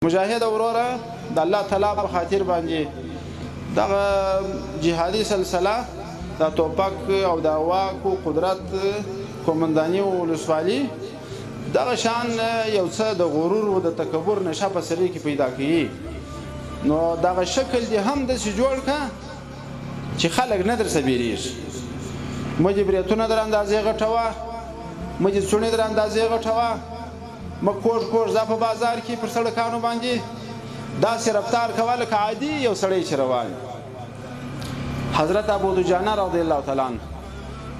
مجاهد وروره د الله تعالی په خاطر باندې دغه جهادي سلسله د توپک او د واک او قدرت قومنداني او ولسوالي دغه شان یو څه د غرور او د تکبر نشه په سړي کې پیدا کوي. نو دغه شکل دې هم داسې جوړ کړه چې خلک نه درڅخه بیریږي. مه دې بریتونه در اندازې غټوه، مه دې څوڼې در اندازې غټوه، مه کوږ کوږ ځه په بازار کې پر سړکانو باندې داسې رفتار کوه لکه عادي یو سړی چې روان. حضرت ابو دجانه رضی الله تعالی عنه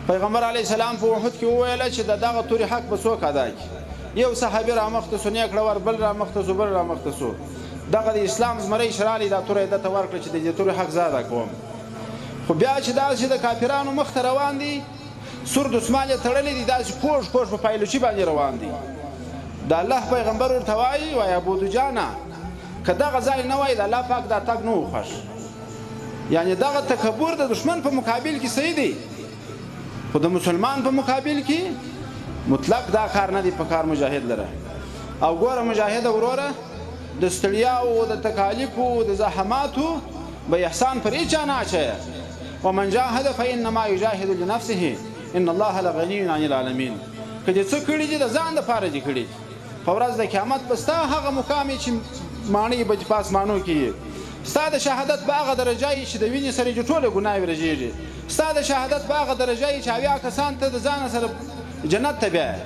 پیغمبر علیه السلام په احد کې وویل چې د دغه تورې حق به څوک ادا کړي. یو صحابي رامخته سو، نیک کړه ور، بل رامخته سو، بل رامخته سو. دغه د اسلام زمری چې راغلی دا توره یې ده ته ورکړه چې د دې تورې حق زه ادا کوم. خو بیا چې داسې د کافرانو مخته روان دي، سور دسمال یې تړلی دی، داسې کوږ کوږ په پایلوچي باندې روان دي. د الله پیغمبر ورته وایي، وایي ابو دجانه که دغه ځای نه وای د الله پاک دا تګ نه و خوښ. یعنې دغه تکبر د دښمن په مقابل کې صحیح دی، خو د مسلمان په مقابل کې مطلق دا کار نه دی په کار مجاهد لره. او ګوره مجاهد وروره، د ستړیاو د تکالیفو د زحماتو به احسان پر هیچا نه اچوې. ومن جاهد فانما یجاهد لنفسه ان الله لغنی عن العالمین. که دې څه کړي دي د ځان دپاره دې کړي دي. په ورځ د قیامت به ستا هغه مقام چې ماڼۍ به په اسمانو کې وي، ستا د شهادت به هغه درجه وي چې د وینې سره دې ټوله ګناوې رژېږي، ستا د شهادت به هغه درجه وي چې 70 کسان ته د ځانه سره جنت ته بیایې.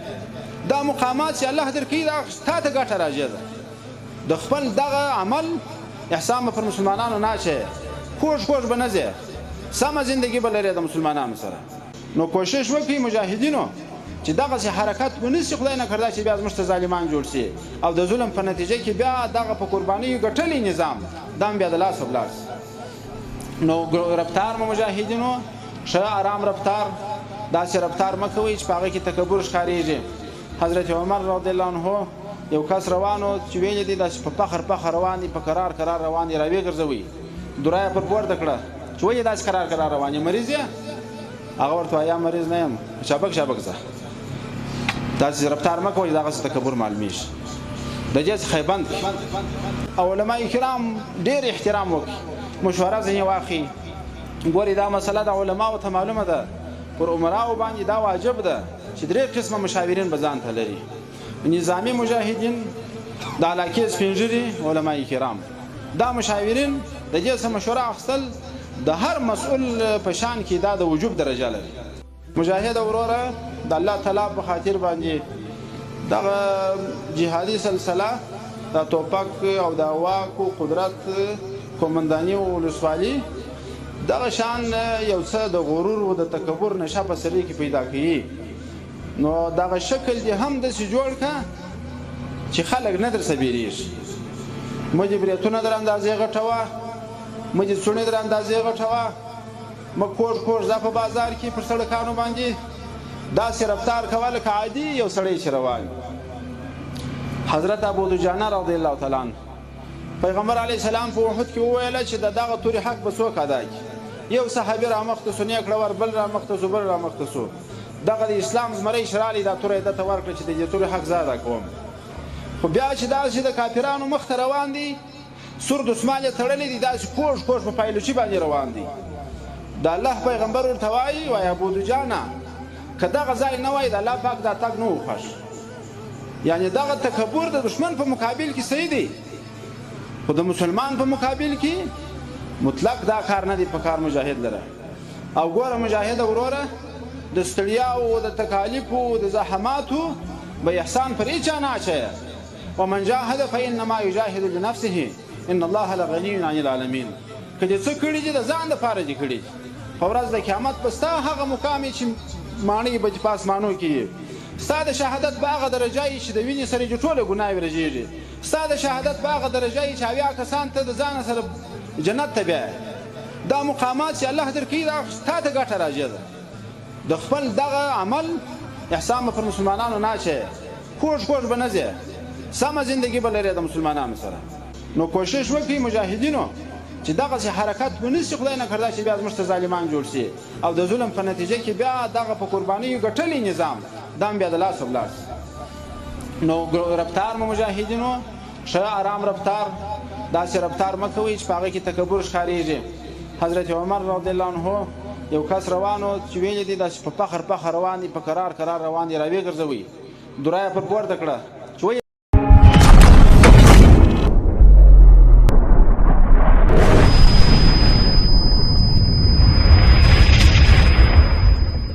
دا مقامات چې الله درکوي دا تا ته ګټه راجع ده. د خپل دغه عمل احسان به پر مسلمانانو نه اچوې، کوږ کوږ به نه ځې، سمه زندګي به لرې د مسلمانانو سره. نو کوشش وکړئ مجاهدینو چې دغسې حرکت ونه سي، خدای نه کرده چې بیا زموږ ته ظالمان جوړ سي او د ظلم په نتیجه کې بیا دغه په قربانیو ګټلی نظام دا هم بیا د لاسه ولاړ سي. نو رفتار مو مجاهدینو ښه ارام رفتار، داسې رفتار مه کوئ چې په هغه کې تکبر ښکارېږي. حضرت عمر رضی الله عنه یو کس روان و چې ویلي دي داسې په فخر فخر روان دي، په کرار کرار روان دي، راویې ګرځوئ. درا یې پر پورته کړه چې ولې داسې کرار کرار روان یې، مریض یې؟ هغه ورته وایي مریض نه یم، چابک چابک ځه. داسې رفتار مه کوئ چې دغسې تکبر معلومېږي. د دې څخه یې بند کړي. او علما کرام ډېر احترام وکړي، مشوره ځینې واخلي. ګورې دا مسله د علماو ته معلومه ده، پر عمراو باندې دا واجب ده چې درې قسمه مشاورین به ځان ته لري: نظامي مجاهدین، د علاقې سپینږیري، علما کرام. دا مشاورین د دې څخه مشوره اخیستل د هر مسؤل په شان کې دا د وجوب درجه لري. مجاهد وروره د الله تعالی په خاطر باندې دغه جهادي سلسله د توپک او د واک او قدرت قومنداني او ولسوالي دغه شان یو څه د غرور او د تکبر نشه په سړي کې پیدا کوي. نو دغه شکل دې هم داسې جوړ کړه چې خلک نه درڅخه بیریږي. مه دې بریتونه در اندازې غټوه، مه دې څوڼې در اندازې غټوه، مه کوږ کوږ ځه په بازار کې پر سړکانو باندې داسې رفتار کوه لکه عادي یو سړی چې روان. حضرت ابو دجانه رضی الله تعالی عنه پیغمبر علیه السلام په احد کې وویل چې د دغه تورې حق به څوک ادا کړي. یو صحابي رامخته سو، نیک کړه ور، بل رامخته سو، بل رامخته سو. دغه د اسلام زمری چې راغلی دا توره یې ده ته ورکړه چې د دې تورې حق زه ادا کوم. خو بیا چې داسې د کافرانو مخته روان دي، سور دسمال یې تړلی دی، داسې کوږ کوږ په پایلوچي باندې روان دي. د الله پیغمبر ورته وایي، وایي ابو دجانه که دغه ځای نه وای د الله پاک دا تګ نه و خوښ. یعنې دغه تکبر د دښمن په مقابل کې صحیح دی، خو د مسلمان په مقابل کې مطلق دا کار نه دی په کار مجاهد لره. او ګوره مجاهد وروره، د ستړیاو د تکالیفو د زحماتو به احسان پر هیچا نه اچوې. ومن جاهد فانما یجاهد لنفسه ان الله لغنی عن العالمین. که دې څه کړي دي د ځان دپاره دې کړي دي. په ورځ د قیامت به ستا هغه مقام چې ماڼۍ به په اسمانو کې وي، ستا د شهادت به هغه درجه وي چې د وینې سره دې ټوله ګناوې رژېږي، ستا د شهادت به هغه درجه وي چې 70 کسان ته د ځانه سره جنت ته بیایې. دا مقامات چې الله درکوي دا تا ته ګټه راجع ده. د خپل دغه عمل احسان به پر مسلمانانو نه اچوې، کوږ کوږ به نه ځې، سمه زندګي به لرې د مسلمانانو سره. نو کوشش وکړئ مجاهدینو چې دغسې حرکت ونه سي، خدای نه کرده چې بیا زموږ ته ظالمان جوړ سي او د ظلم په نتیجه کې بیا دغه په قربانیو ګټلی نظام دا هم بیا د لاسه ولاړ سي. نو رفتار مو مجاهدینو ښه ارام رفتار، داسې رفتار مه کوئ چې په هغه کې تکبر ښکارېږي. حضرت عمر رضی الله عنه یو کس روان و چې ویلي دي داسې په فخر فخر روان دي، په کرار کرار روان دي، راویې ګرځوئ. درا یې پر پورته کړه.